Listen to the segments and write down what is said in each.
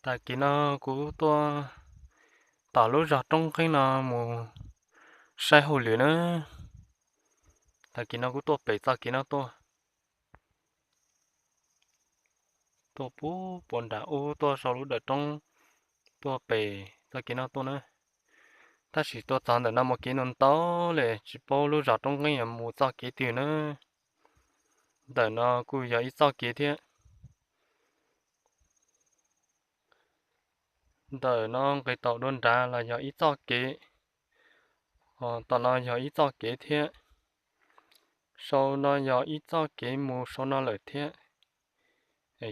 Tag kis no kuv tuaj tom lub zos Roob Nqeeb no mus saib hauj lwm na. Tag kis no kuv tuaj pem txoj kev no tuaj, tuaj puag puas nram ub tuaj sau lub dawm roob, tuaj pem txoj kev no tuaj na. Tab sis tuaj txog ntawm no mas kev no ntau li tsis paub lub zos Roob Nqeeb yuav mus txoj kev twg na. Ntawm no kuj yog ib txoj kev thiab. Ntawm no nqis tau dua nrad los yog ib txoj kev, tom no yog ib txoj kev thiab. Sau no yog ib txoj kev mus sau no lawm thiab.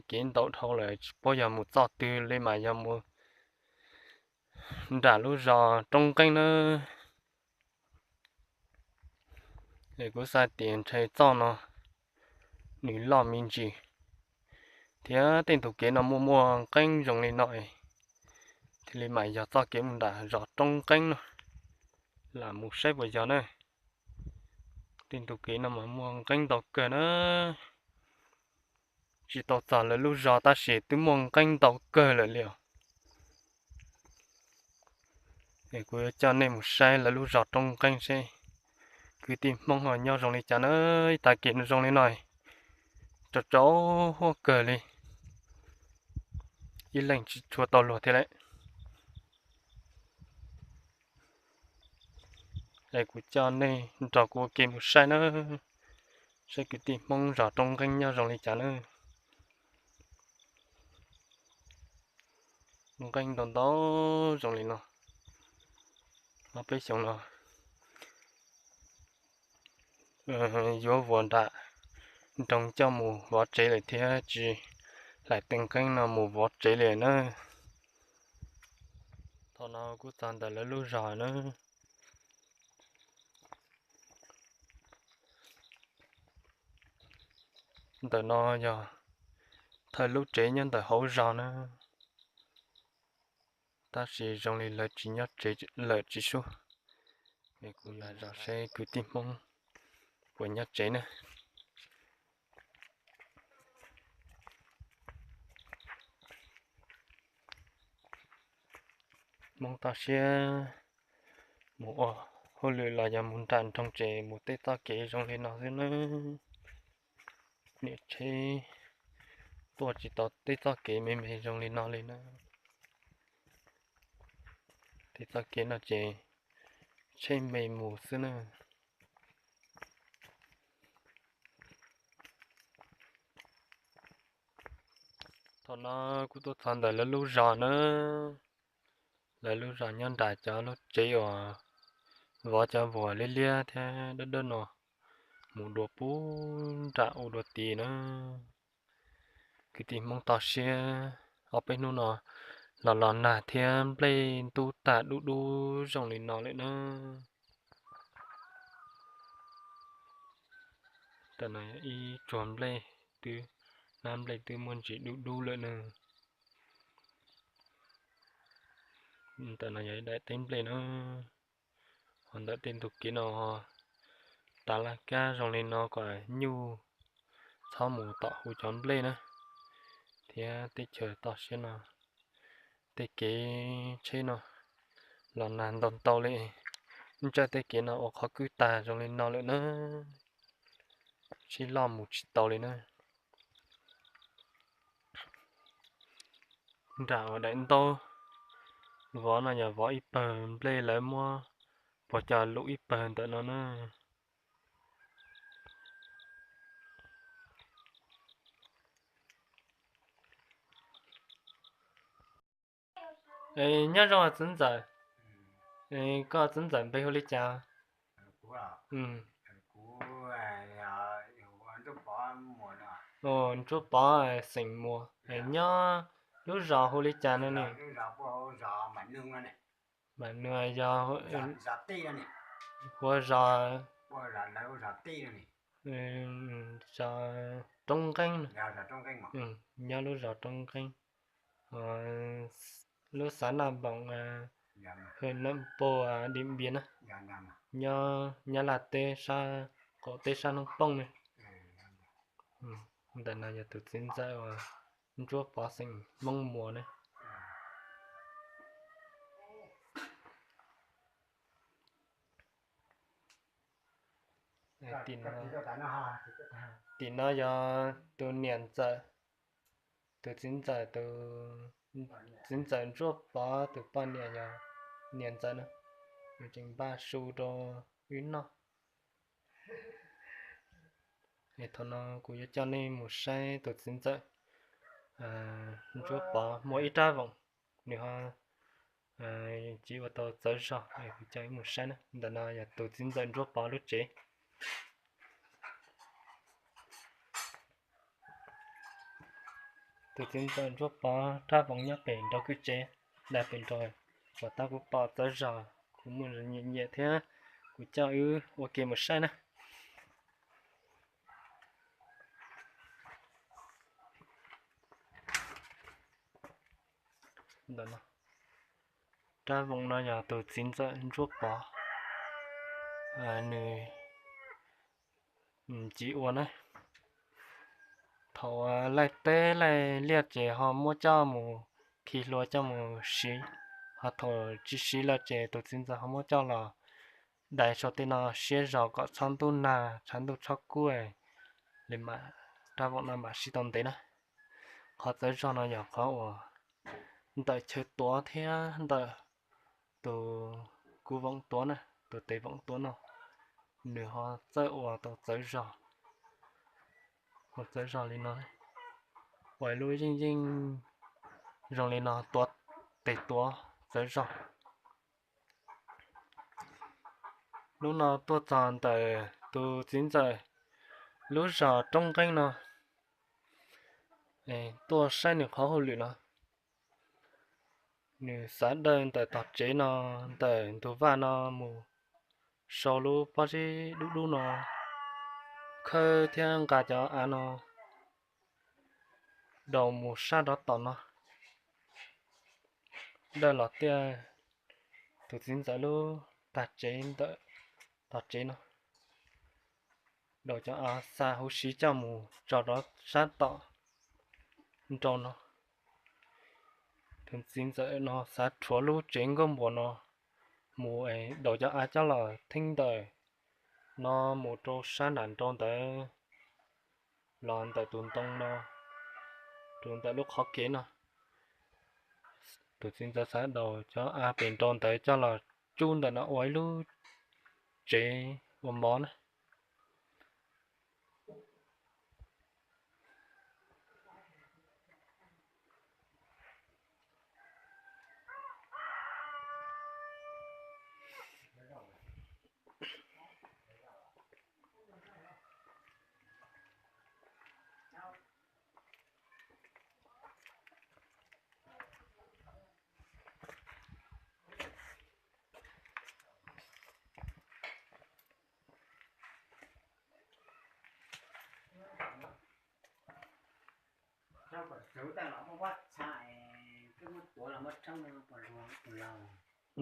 Kev ntau dhau lawm tsis paub yog mus txoj twg li mas yog mus nram lub zos Roob Nqeeb na. Es kuv xav tias ntshe txoj no nws loj me ntsis thiab tej ntug kev no muaj muaj nqeeb zoo li no, thiaj li mas yog txoj kev mus nram zos Roob Nqeeb no. Lam mus saib puas yog na. Tej ntug kev no mas muaj nqeeb ntau kawg na. Tsis tau txog lawv lub zos tab sis twb muaj nqeeb ntau kawg lawm li os. Es kuv yuav coj nej mus saib lawv lub zos Roob Nqeeb seb kwv tij Hmoob ho nyob zoo li cas na. Ib tag kis no zoo li no, tsaus tsaus huab kawg li, ib leeg tsis tshua tau luag thiab lawm. Es kuv coj nej nrog kuv ua ke mus saib na, saib kwv tij Hmoob zos Roob Nqeeb nyob zoo li cas na. Nqeeb ntau ntau zoo li no, ob peb xyoos no yuav vuas nram nroog coj mus vov tsev lawm thiab tsis hlais tej nqeeb no mus vov tsev li na. Thaum no kuj txog ntawm lawv lub zos na. Ntawm no yog thawj lub tsev nyob ntawm hauv zos na, tab sis zoo li lawv tsis nyob tsev lawm tsis sub. Kuv lam zov seb kwv tij Hmoob puas nyob tsev na. Hmoob toj siab mus ua hauj lwm los yog mus nram nroog ces mus tej txoj kev zoo li no xwb na. Niam tsheb tuaj tsis tau tej txoj kev me me zoo li no li na. Tej txoj kev no ces tsheb me mus xwb na. Thaum no kuv tuaj txog ntawm lawv lub zos na. Lawv lub zos nyob nram cov lub tsev uas vov cov vuas liab liab thiab dawb dawb no, mus dua puag nram ub dua tid na. Kwv tij Hmoob toj siab, ob peb hnub no los los nag thiab nplej ntub tag dub dub zoo li no lawm na. Tam no ib tsuag nplej twb, hnab nplej twb muaj ntsis dub dub lawm na. Tam no yog ib daim teb nplej na. Ho ntawm tej ntug kev no tav laj kab zoo li no kom nyuj txhob mus tom hu cov nplej na. Thiab teb chaws toj siab no, tej kev tsheb no los nag ntau ntau li, ntsawj tej kev no ua qhov kwj tag zoo li no lawm na. Sib loj mus tsis tau li na. Nram uas daim ntaub vov no yog vov ib pawg nplej, lawv muab puas cos lum ib pawg ntawm no na. Nyob zoo txiv ntxawm, koj txiv ntxawm npe hu li cas? Ntsuab Pov xeem Muas. Nyob lub zos hu li cas no ne? Mas nws yog hu zos, zos Roob Nqeeb. Nyob lub zos Roob Nqeeb, lub xav Naj Npoom, hwm Naj Npoom, Dim Npias na. Nyob Nyab Laj teb sab qaum teb sab Hnub Pooj ne. Ntawm no yog tus txiv ntxawm uas Ntsuab Pov xeem Hmoob Muas ne. Tim no, tim no yog tus niam ntxawm, tus txiv ntxawm, tus txiv ntxawm Ntsuab Pov tus poj niam yog niam ntxawm na, nws tseem npaj su rau wb noj. Thaum no kuv yuav coj nej mus saib tus txiv ntxawm Ntsuab Pov muaj ib rab voom, nws ho tsis ua tau txawv zog, kuv coj wb mus saib na. Ntawm no yog tus txiv ntxawm Ntsuab Pov lub tsev. Tus txiv ntxawm Ntsuab Pov rab voom nyob pem nraum kwj tsev, dai pem nraud, puas tab kuv pom txawv zog, kuv muaj nyiam nyiam thiab, kuv coj wb ua ke mus saib na. Ntawm no, rab voom no yog tus txiv ntxawm Ntsuab Pov nws tsis ua na. Thaum laij teb laij liaj ces ho muab coj mus khi hlua coj mus siv, ho thaum tsis siv lawm ces tus txiv ntxawm ho muab coj los dai saum tej no siab zog kom txhob ntuj nag tshav ntuj txhob kub li, rab voom no mam sib tau ntev na. Qhov txawv zog no yog qhov uas ntawm chaw tuav thiab ntawm tus kuv voom tuav na, tus tes voom tuav no, nws ho txawj ua tau txawv zog, ua txawv zog li no, ua lub yeej yeej zoo li no, tuav tes tuav txawv zog. Hnub no tuaj txog ntawm tus txiv ntxawm lub zos Roob Nqeeb no, tuaj saib nws qhov hauj lwm no. Nws xav dawj ntawm tog tsev no, ntawm ntug vaj no mus sau lub pob zeb dub dub no, khawb thiab nqa cov av no daus mus sab rov tom no. Dawj los tiaj tus txiv ntxawm lub tag tsev ntawm tog tsev no, daus cov av xa huv si coj mus tso rov sab tom nraud no. Tus txiv ntxawm no xav rhuav lub tsev nkauj npuas no mus, daus cov av coj los theeb ntawm no mus rau sab nram nraud ntawd, los ntawm tus ntoo no, rau ntawm lub qhov kev no. Tus txiv ntxawm xav daus cov av pem nraud ntawd coj los tsub ntawm no ua ib lub tsev ua mov na.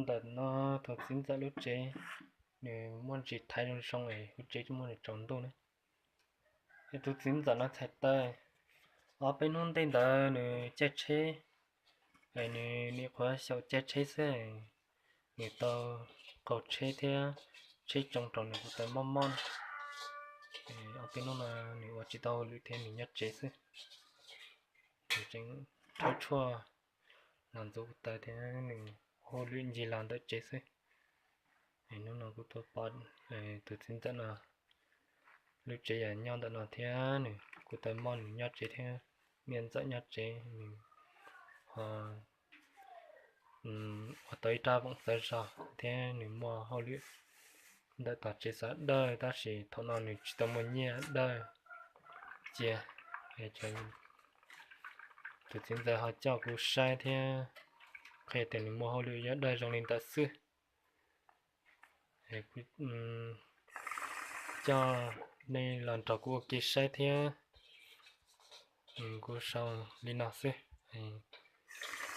Ntawm no tus txiv ntxawm lub tsev, nws muaj ntsis thaiv zoo zoo es lub tsev tsis muaj nws tsaus ntuj ne. Es tus txiv ntxawm no txhais tawm ob peb hnub ntej ntawd nws caij tsheb, nws nim qhuav xyaum caij tsheb xwb, nws tau qaug tsheb thiab tsheb tsoo rau nws kuj tawv mob mob. Ob peb hnub no nws ua tsis tau hauj lwm thiab nws nyob tsev xwb. Nws tseem rhaub tshuaj los ntxuav kuj tawv thiab nws hauj lwm ncig los ntawm tsev xwb. Hnub no kuj tuaj pom tus txiv ntxawm no lub tsev yog nyob ntawm no thiab nws kuj tawv mob nws nyob tsev thiab, niam ntxawm nyob tsev nws ho ua tau ib rab voom txawv zog thiab nws muaj hauj lwm ntawm tog tsev xav dawj tab sis thaum no nws tsis tau muaj nyiaj dawj cia. Tus txiv ntxawm ho coj kuv saib thiab qhia tias nws muaj hauj lwm yuav dawj zoo li ntawd xwb. Coj nej los nrog kuv ua ke saib thiab. Kuv sau li no xwb,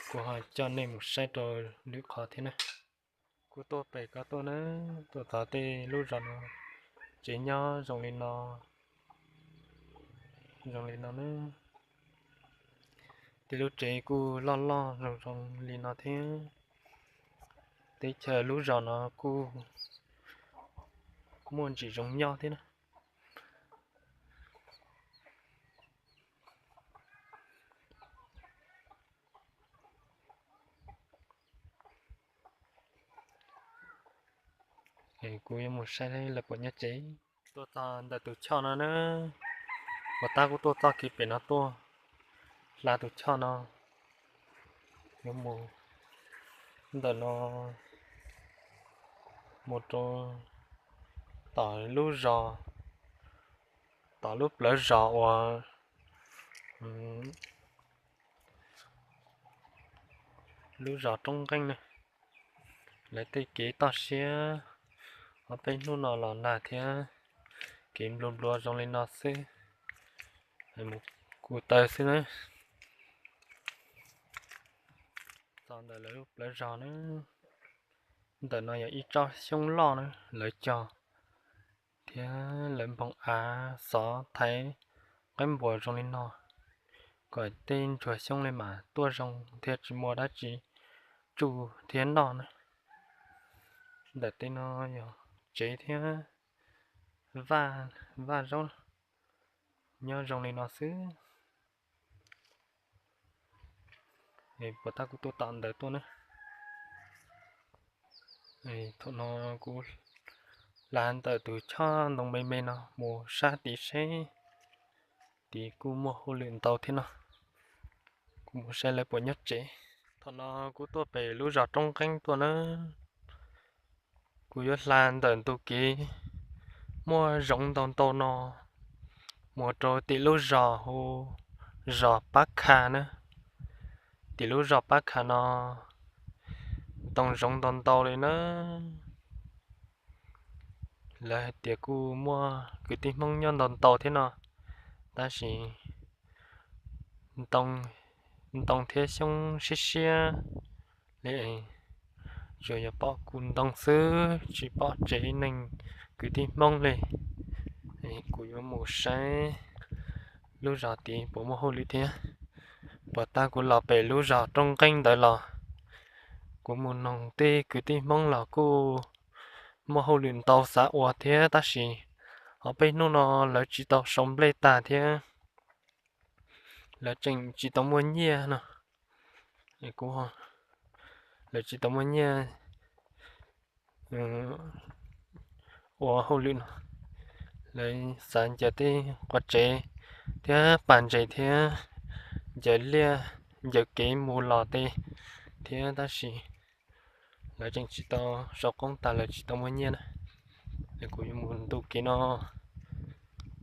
kuv ho coj nej mus saib rau lwm qhov thiab na. Kuv tuaj pem ko tuaj na, tuaj txog tej lub zos no, tsev nyob zoo li no, zoo li no na. Tej lub tsev kuj loj loj zoo zoo li no thiab. Teb chaws lub zos no kuj muaj ntsis zoo nyob thiab na. Kuv yuav mus saib lawv puas nyob tsev. Tuaj txog ntawm tus choj no na, puas tab kuv tuaj txoj kev pem no tuaj hla tus choj no, yuav mus ntawm no mus rau tom lub zos, tom lub plawv zos uas lub zos Roob Nqeeb na. Lawv tej kev toj siab ob peb hnub no los nag thiab, kev nplua nplua zoo li no xwb, mus kuv taw xwb na. Txog ntawm lawv lub plawv zos na, ntawm no yog ib tsob xyoob loj na, lawv cog thiab lawv npoo av xov thaiv qaib npuas zoo li no, kom tej ntsuag xyoob li mas tuaj zoo thiab tsis muaj dab tsi tsuj thiab noj na. Ntawm tej no yog tsev thiab vaj, vaj zaub nyob zoo li no xwb. Puas tab kuv tuaj tom ntawd tuaj na. Thaum no kuv hla ntawm tus choj ntoo me me no mus sab tid seb, tid kuj muaj hauj lwm ntau thiab no. Kuv mus saib lawv puas nyob tsev. Thaum no kuv tuaj pem lub zos Roob Nqeeb tuaj na. Kuv yuav hla ntawm ntu kev muaj zoov ntau ntau no mus rau tim lub zos hu zos Pab Kha na. Tim lub zos Pab Kha no ntoo zoov ntau ntau li na. Lawv hais tias kuj muaj kwv tij Hmoob nyob ntau ntau thiab no, tab sis ntoo thiab xyoob siab siab li, tsuas yog pom kuv ntoo xwb tsis pom tsev neeg kwv tij Hmoob li. Kuv yuav mus saib lub zos tid puas muaj hauj lwm thiab. Puas tab kuv los pem lub zos Roob Nqeeb ntawd los kuv mus noog tej kwv tij Hmoob los kuj muaj hauj lwm ntau xav ua thiab, tab sis ob peb hnub no lawv tsis tau sau nplej tag thiab lawv tseem tsis tau muaj nyiaj no. Kuv, lawv tsis tau muaj nyiaj ua hauj lwm no, lawv xav ncaws tej quav tsev thiab pas ntses thiab ncaws liaj ncaws kev mus los tej thiab, tab sis lawv tseem tsis tau sau qoob tas, lawv tsis tau muaj nyiaj na. Es kuv yuav mus ntu kev no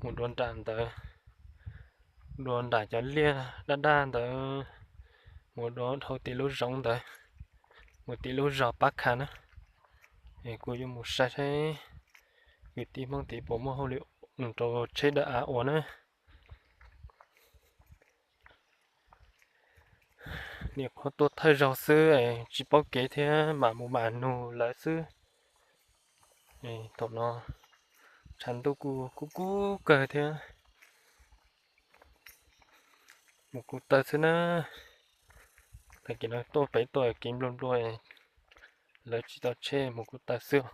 mus dua nram ntawd, dua nram cov liaj daj daj ntawd, mus dua dhau tim lub zoov ntawd, mus tim lub zos Pab Kha na. Es kuv yuav mus saib saib kwv tij Hmoob tid puas muaj hauj lwm rau tsheb dawb av ua na. Niam qhuav tuaj thawj zaug xwb, tsis paub kev thiab mam mus mam nug lawv xwb. Thaum no tshav ntuj kuj kub kub kawg thiab, mus kuv taw xwb na. Tag kis no tuaj pem tuaj kev nplua nplua, lawv tsis tau tsheb, mus kuv taw xwb.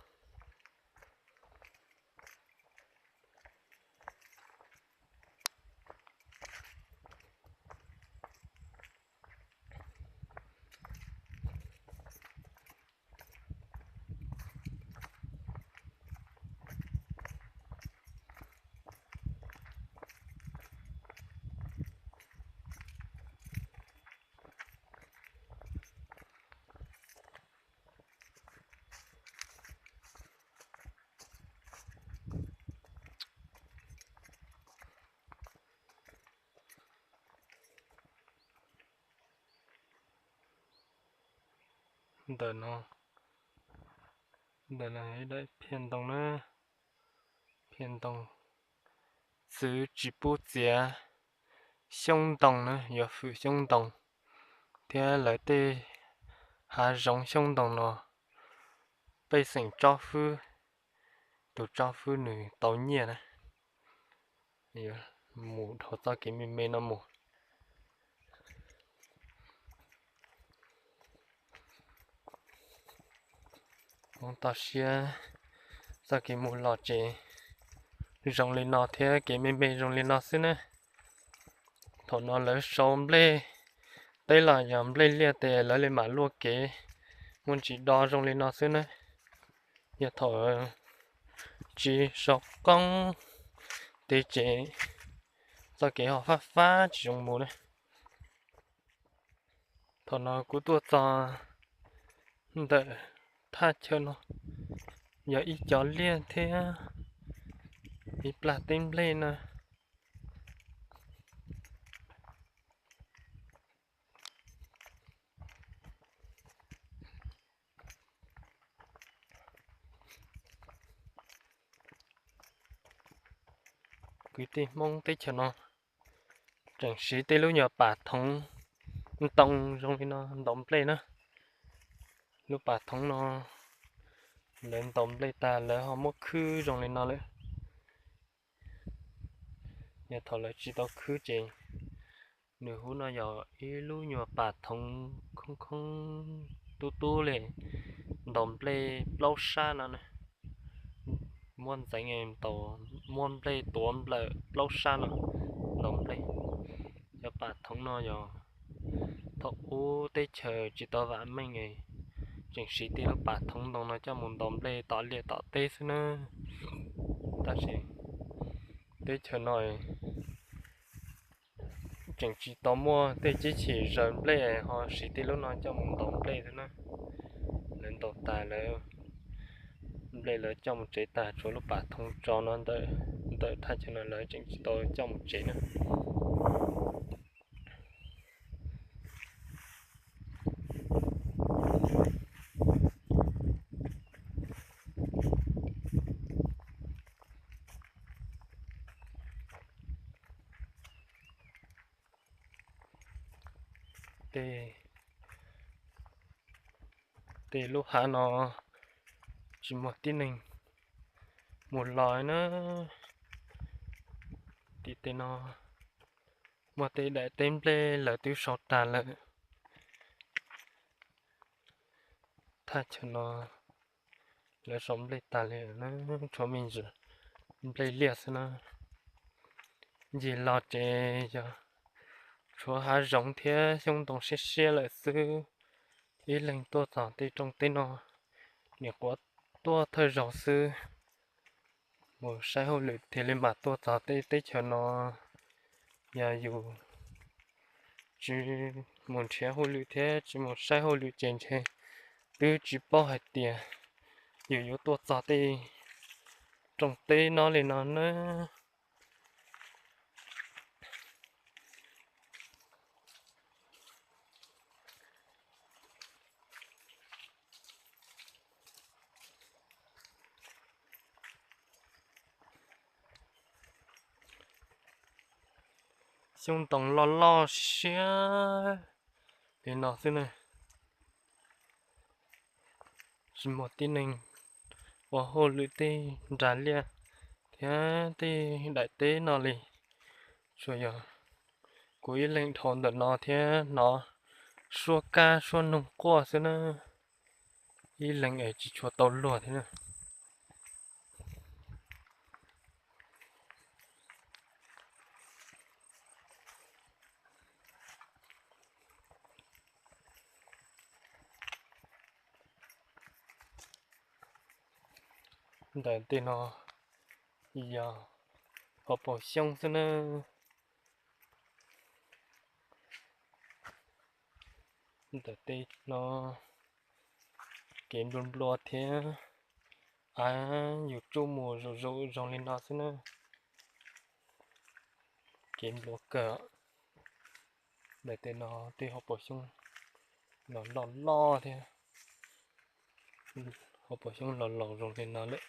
Ntawm no, ntawm no ib daim phiaj ntoo na, phiaj ntoo, txwv tsis pub txiav xyoob ntoo na, yuav hwm xyoob ntoo thiab lawv tej hav zoov xyoob ntoo no, pej xeem tsob fwb, tus tsob fwb nws tau nyiaj na. Mus dhau txoj kev me me no mus. Hmoob toj siab, txoj kev mus los ces zoo li no thiab kev me me zoo li no xwb na. Thaum no lawv sau nplej teb los yog nplej liaj tes lawv li mam luaj kev muaj ntsis do zoo li no xwb na. Yog thaum tsis sau qoob, tej tsev txoj kev ho fab fab tsis zoo mus na. Thaum no kuv tuaj txog ntawm thaj chaw no yog ib cov liaj thiab ib plag teb nplej na. Kwv tij Hmoob teb chaws no tseem siv tej lub nyuag pam thoov ntoo zoo li no ntaus nplej na. Lub pam thoov no lawv ntaus nplej tag lawv ho muab khwb zoo li no lawm. Yog thaum lawv tsis tau khwb ces nws hu no yog ib lub nyuag pam thoov khoob khoob tub tub li, ntaus nplej plaub sab no na. Muab ntxeev, muab nplej tuav nplawm plaub sab no ntaus nplej. Cov pam thoov no yog thaum ub teb chaws tsis tau vam meej, tseem siv tej lub pam thoov ntoo no coj mus ntaus nplej tom liaj tom teb xwb na. Tab sis teb chaws no tseem tsis tau muaj tej teb chaws zaws nplej ho siv tej lub no coj mus ntaus nplej xwb na. Lawv ntaus tas lawv, nplej lawv coj mus tsev tag tshuav lub pam thoov tso no ntawm, ntawm thaj chaw no lawv tseem tsis tau coj mus tsev na. Tej lub hav no tsis muaj tib neeg mus los na. Tim tej no muaj tej daim teb nplej lawv twb sau tag lawm. Thaj chaw no lawv sau nplej tag li na, tshuav me ntsis nplej liaj xwb na. Ncig los ces yog tshuav hav zoov thiab xyoob ntoo siab siab lawm xwb. Ib leeg tuaj txog tej rooj teb no, nim quav tuaj thawj zaug xwb. Mus saib hauj lwm thiaj li mam tuaj txog tej teb chaws no. Yog yus tsis mus nrhiav hauj lwm thiab tsis mus saib hauj lwm ces ntshe twb tsis paub hais tias yus yuav tuaj txog tej rooj teb no li no na. Xyoob ntoo loj loj siab li no xwb na. Tsis muaj tib neeg ua hauj lwm tej nra liaj thiab tej daim teb no li. Tsuas yog kuv ib leeg dhau ntawm no thiab hnov suab kab suab noog quaj xwb na. Ib leeg es tsis tshua tau luag thiab na. Ntawm tej no yog hauv paus xyoob xwb na. Ntawm tej no kev nplua nplua thiab, av yus tsuj mus zuj zus zoo li no xwb na. Kev nplua kawg. Ntawm tej no tej hauv paus xyoob los loj loj thiab, hauv paus xyoob los laus zoo li no lawm.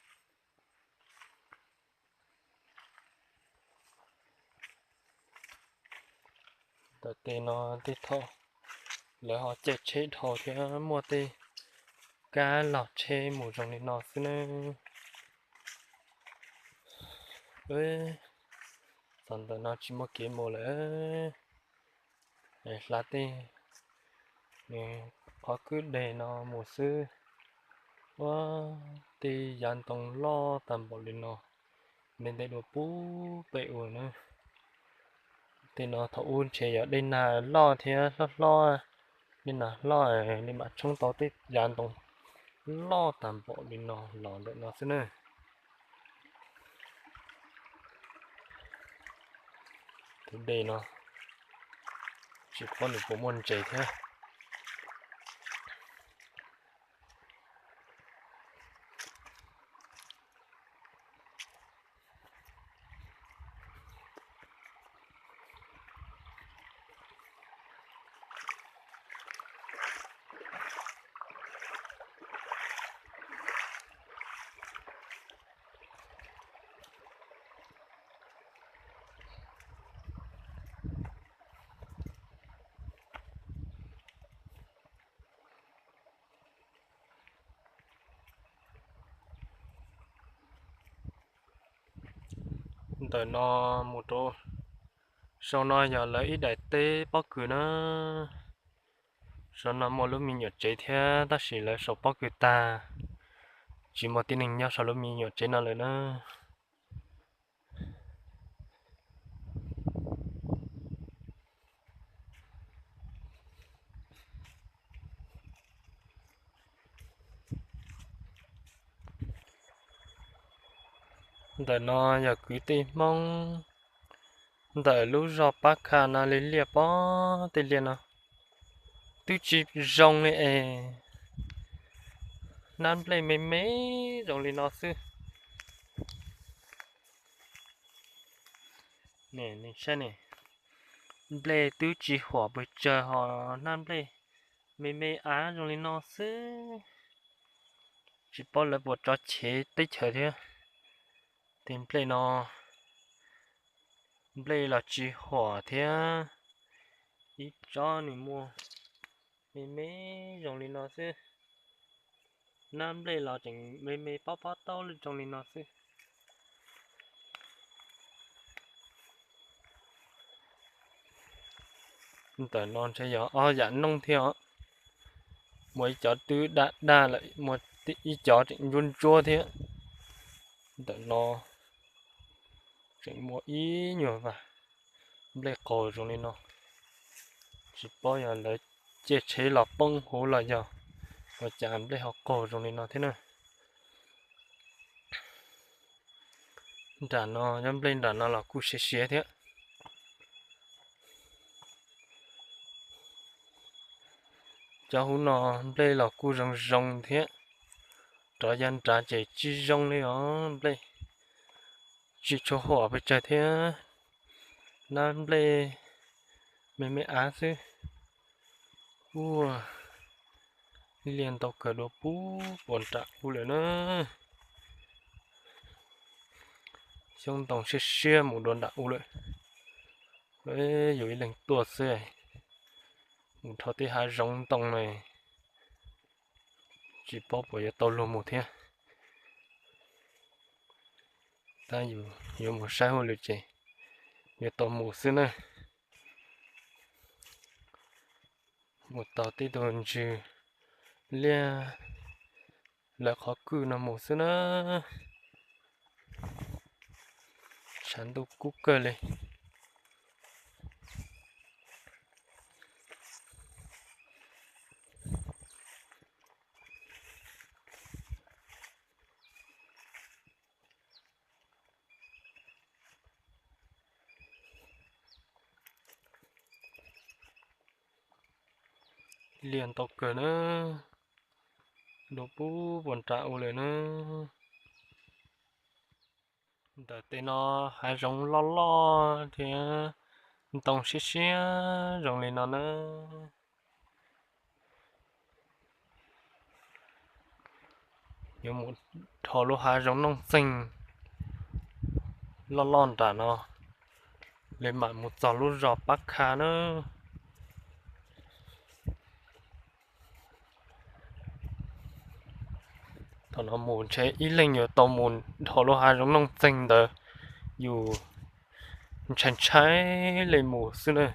Ntawm tej no tej thaum lawv ho caij tsheb dhau thiab muaj tej kab los tsheb mus zoo li no xwb nawb. Txog ntawm no tsis muaj kev mus lawm. Hla tej qhov kwj deg no mus xwb. Ua tej yav ntoo loj tag npaum li no, ntev ntev dua puag pem ub na. Tej no thaum ub ntshe yog dej nag loj thiab hlob hlob, dej nag hlob li mam tshoob tau tej yav ntoo loj tag npaum li no los ntawm no xwb na. Tus dej no tsis paub nws puas muaj ntses thiab. Ntawm no mus rau saum no yog lawv ib daim teb pob kws na. Saum no muaj lub me nyuam tsev thiab tab sis lawv sau pob kws tag, tsis muaj tib neeg nyob saum lub me nyuam tsev no lawm na. Ntawm no yog kwv tij Hmoob ntawm lub zos Pab Kha no li liaj pob tej liaj no twb tsis zoo li es, hnab nplej me me zoo li no xwb. Nplej twb tsis huam pes tsawg ho hnab nplej me me av zoo li no xwb. Tsis paub lawv puas tso chev teb chaws thiab. Tej nplej no, nplej los tsis huam thiab, ib tsob nws muaj me me zoo li no xwb. Hnab nplej los tseem me me pob pob taub zoo li no xwb. Ntawm no ntshe yog ob yam nooj thiab os. Muaj ib cov twb daj daj lawm, muaj ib cov tseem ntsuab ntsuab thiab. Ntawm no tseem muaj ib nyuag vaj nplej qaug zoo li no. Tsis paub yog lawv ciaj tsheb los poob huv los yog ua cas nplej ho qaug zoo li no thiab na. Nram no, nyob nplej nram no los kuj siav siav thiab. Cov huv no nplej los kuj zoo zoo thiab, rov yav nrad ces tsis zoo li os, nplej tsis tshua huam pes tsawg thiab, hnab nplej me me av xwb. Ua liaj ntau kawg dua puag puas nram u lawm na. Xyoob ntoo siab siab mus dua nram u lawm. Yus ib leeg tuaj xwb, mus dhau tej hav zoov ntoo na, tsis paub puas yuav tau luag mus thiab. Tab yus yuav mus saib hauj lwm ces yuav tau mus xwb na. Mus tau tej tug ntsws liaj lawv qhov kwj no mus xwb na. Tshav ntuj kub kawg li. Liaj ntau kawg na, dua puag puas nram u lawm na. Ntawm tej no hav zoov loj loj thiab ntoo siab siab zoo li no na. Yuav mus dhau lub hav zoov Nooj Txeeg loj loj nram no, li mam mus txog lub zos Pab Kha na. Thaum no mus ntshe ib leeg yuav tau mus dhau lub hav zoov Nooj Txeeg ntawd, yus ntshai ntshai li mus xwb na.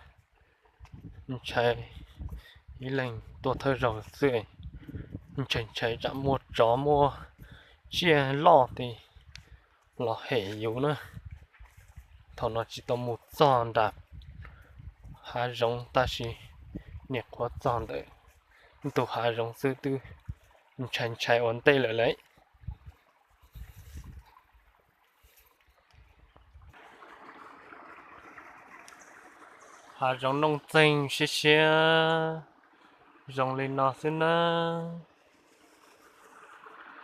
Ntshai ib leeg tuaj thawj zaug xwb, ntshai ntshai tsam muaj tsov muaj tsiaj loj ti los hem yus na. Thaum no tsis tau mus txog nram hav zoov tab sis niam qhuav txog ntawm ntug hav zoov xwb twb ntshai ntshai ua ntej lawm lauj. Hav zoov Looj Txeeg siab siab zoo li no xwb nawb.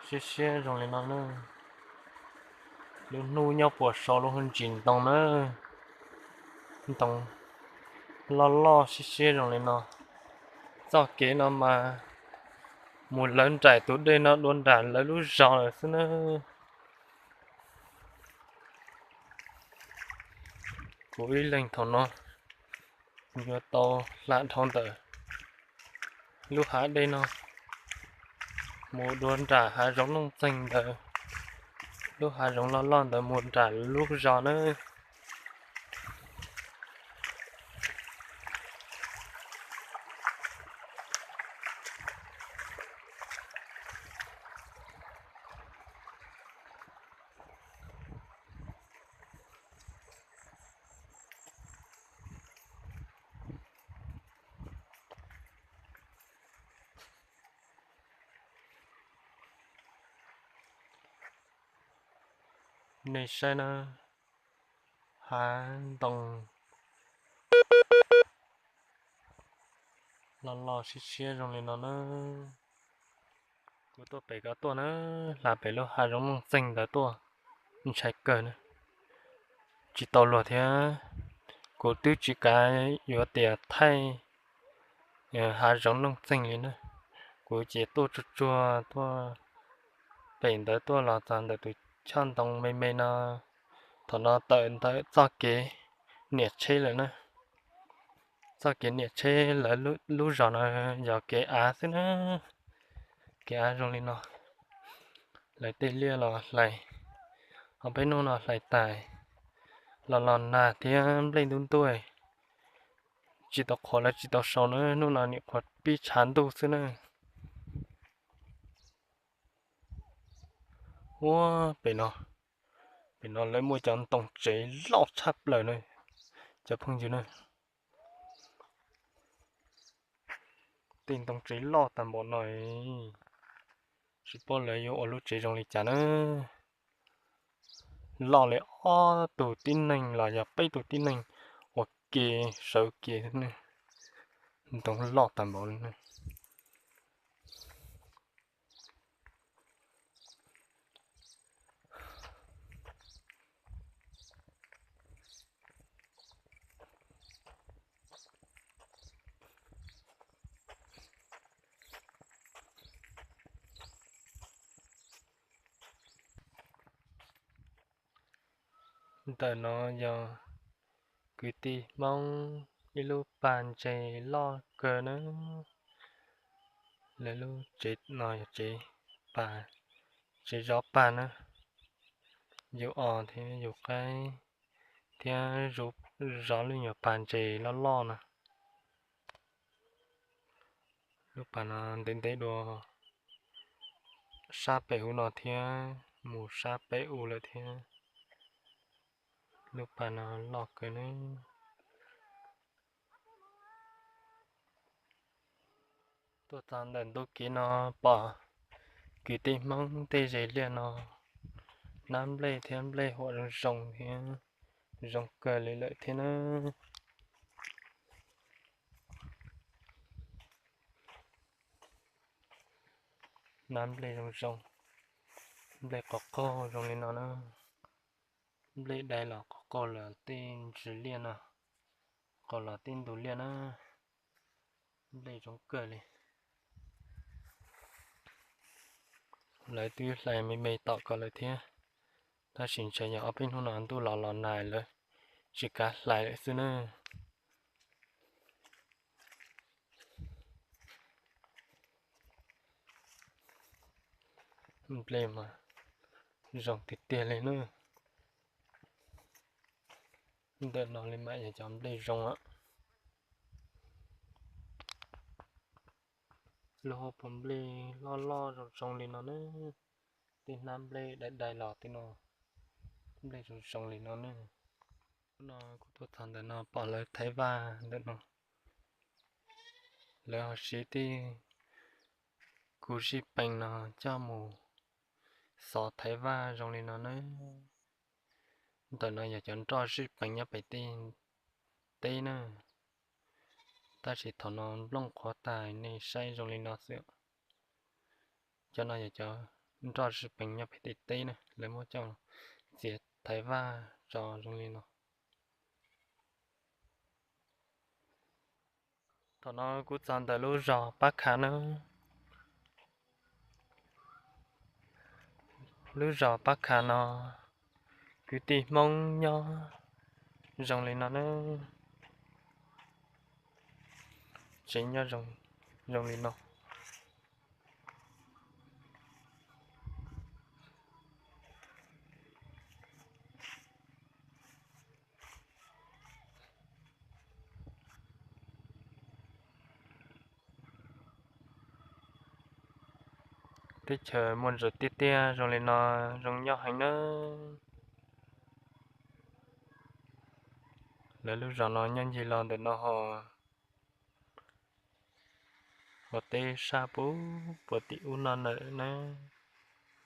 Siab siab zoo li no nawb. Lub hnub nyob puas saud lub ntsis ntoo nawb. Ntoo loj loj siab siab zoo li no. Txoj kev no mas mus lawv nraim tus dej no dua nram lawv lub zos lawm xwb nawb. Kuv ib leeg thaum no yuav tau hla dhau ntawm lub hav dej no mus dua nram hav zoov Looj Txeeg ntawd, lub hav zoov loj loj ntawd mus nram lub zos nawb. Nej saib na, hav ntoo loj loj siab siab zoo li no na. Kuv tuaj pem ko tuaj na, hla pem lub hav zoov Looj Txeeg ntawd tuaj, ntshai kawg na. Tsis tau luag thiab, kuv twb tsis kav yuav tias thaij hav zoov Looj Txeeg li na. Kuv ces tuaj tsuag tsuag tuaj pem ntawd tuaj los txog ntawm tus choj ntoo me me no, thaum no tawm ntawm txoj kev niam tsheb lawm na. Txoj kev niam tsheb lawv lub zos no yog kev av xwb na, kev av zoo li no. Lawv tej liaj los hlais, ho peb hnub no hlais tas, los los nag thiab nplej ntub ntuj, tsis tau qhuav lawv tsis tau sau na, hnub no nim qhuav pib tshav ntuj xwb na. Ua, pem no, pem no lawv muaj cov ntoo tsev loj tshaj plaws na, cov phooj ywg na. Tej ntoo tsev loj tag npaum no, tsis paub lawv yuav ua lub tsev zoo li cas na. Loj li ob tug tib neeg los yog peb tug tib neeg ua ke sawv ke ne. Ntoo loj tag npaum li ne. Ntawm no yog kwv tij Hmoob ib lub pas ntses loj kawg na. Lawv lub tsev no yog tsev pas, tsev zov pas na. Yug os thiab yug qaib thiab zov lub nyuag pas ntses loj loj no. Lub pas no ntev ntev dua sab pem u no thiab mus sab pem u lawm thiab. Lub pas no loj kawg ne. Tuaj txog ntawm ntu kev no pom kwv tij Hmoob tej zes liaj no, hnab nplej thiab nplej huam zoo zoo thiab, zoo kawg li lawm thiab na. Hnab nplej zoo zoo, nplej qaug qaug zoo li no na. Nplej dai los qaug qaug lawm, tej ntsis liaj no qaug los tej ntug liaj na. Nplej zoo kawg li. Lawv twb hlais me me tom ko lawm thiab, tab sis ntshe yog ob peb hnub no ntuj los los nag lawv tsis kav hlais lawm xwb na. Nplej mas zoo tiag tiag li na. Ntawm no li mas yog cov nplej zoo lawm. Lub hauv paus nplej loj loj zoo zoo li no na. Tej hnab nplej dai dai los tej no, nplej zoo zoo li no na. Hnub no kuv tuaj txog ntawm no pom lawv thaiv vaj ntawm no. Lawv ho siv tej kuv zij pees no coj mus xov thaiv vaj zoo li no na. Ntawm no yog cov nroj zij pees nyob pem tej teb na. Tab sis thaum no nplooj qhuav tas nej saib zoo li no xwb. Cov no yog cov nroj sib peem nyob pem tim teb na, lawv muab coj txiav thaiv vaj tso zoo li no. Thaum no kuv txog ntawm lub zos Pab Kha na. Lub zos Pab Kha no kwv tij Hmoob nyob zoo li no na. Tsev nyob zoo li no. Teb chaws muaj ntsaws tiaj tiaj zoo li no zoo nyob heev nawb. Lawv lub zos no nyob ncig los ntawm no ho ua teb sab puag puag tim ub no lawm na,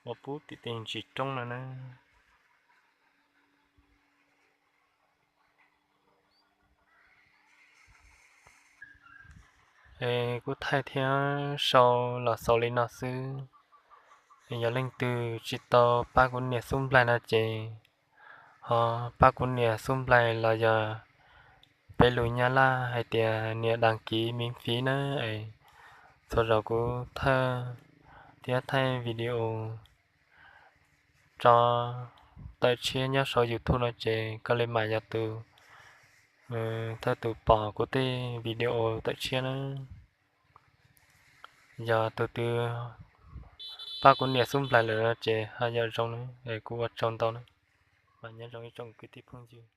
ua puag tim tej ntsis roob no na. Es kuv thaij thiab sau los xaus li no xwb. Yog leej twg tsis tau pab kuv niam xub nplaig no ces ho pab kuv niam xub nplaig los yog peb lus Nyab Laj hais tias nias đăng ký miễn phí na. Es txhua zaus kuv thawj thiab thaij video tso tawm tshiab nyob saum YouTube no ces koj li mam yog tus thawj tus pom kuv tej video tawm tshiab na. Yog tus twg pab kuv niam xub nplaig lawm no ces ho yog zoo na, es kuv ua tsaug ntau na. Mas nyob zoo ib tsoom kwv tij phooj ywg.